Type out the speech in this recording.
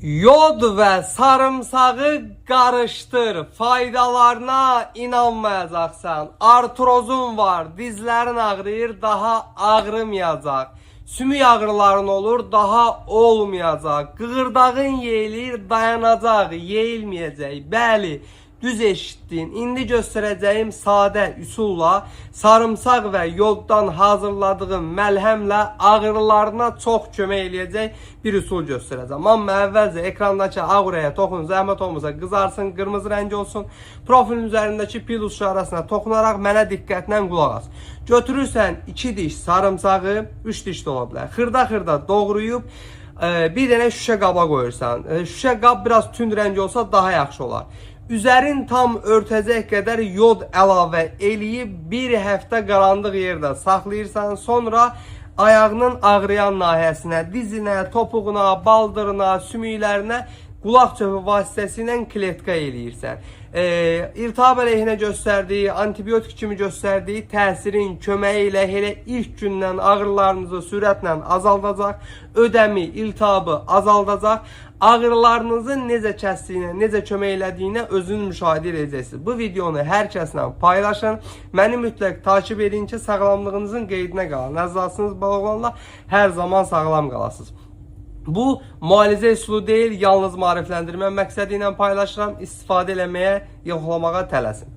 Yod və sarımsağı qarışdır. Faydalarına inanmayacaqsan. Artrozun var, dizlərin ağrıyır, daha ağrımayacaq. Sümük ağrıların olur, daha olmayacaq. Qığırdağın yeyilir, dayanacaq, yeyilməyəcək. Bəli, düz eşitdin. İndi göstərəcəyim sadə üsulla sarımsaq və yoddan hazırladığım məlhəmlə ağrılarına çox kömək eləyəcək bir üsul göstərəcəm. Amma əvvəlcə ekrandakı ağ ürəyə toxun, zəhmət olmasa qızarsın, qırmızı rəng olsun. Profilin üzərindəki plus işarəsinə toxunaraq mənə diqqətlə qulaq as. Götürürsən 2 diş sarımsağı, 3 diş də ola bilər. Xırda-xırda doğrayıb bir dənə şüşə qaba qoyursan. Şüşə qab biraz tünd rəng olsa daha yaxşı olar. Üzərin tam örtəcək qədər yod əlavə eləyib bir həftə qaranlıq yerdə saxlayırsan. Sonra ayağının ağrıyan nahiyəsinə, dizinə, topuğuna, baldırına, sümüklərinə qulaq çöpü vasitəsilə kletka eləyirsən. İltihab əleyhinə göstərdiyi, antibiotik kimi göstərdiyi təsirin köməyi ilə elə ilk gündən ağrılarınızı sürətlə azaldacaq, ödəmi, iltihabı azaldacaq. Ağrılarınızın necə kəsdiyinə, necə kömək elədiyinə özünüz müşahidə edəcəksiniz. Bu videonu hər kəslə paylaşın. Məni mütləq takip edin ki, sağlamlığınızın qeydinə qalın. Əzizlərsiniz, balaoğlanlar, hər zaman sağlam qalasınız. Bu müalicə üsulu deyil, yalnız maarifləndirmə məqsədi ilə paylaşıram. İstifadə eləməyə, yoxlamağa tələsin.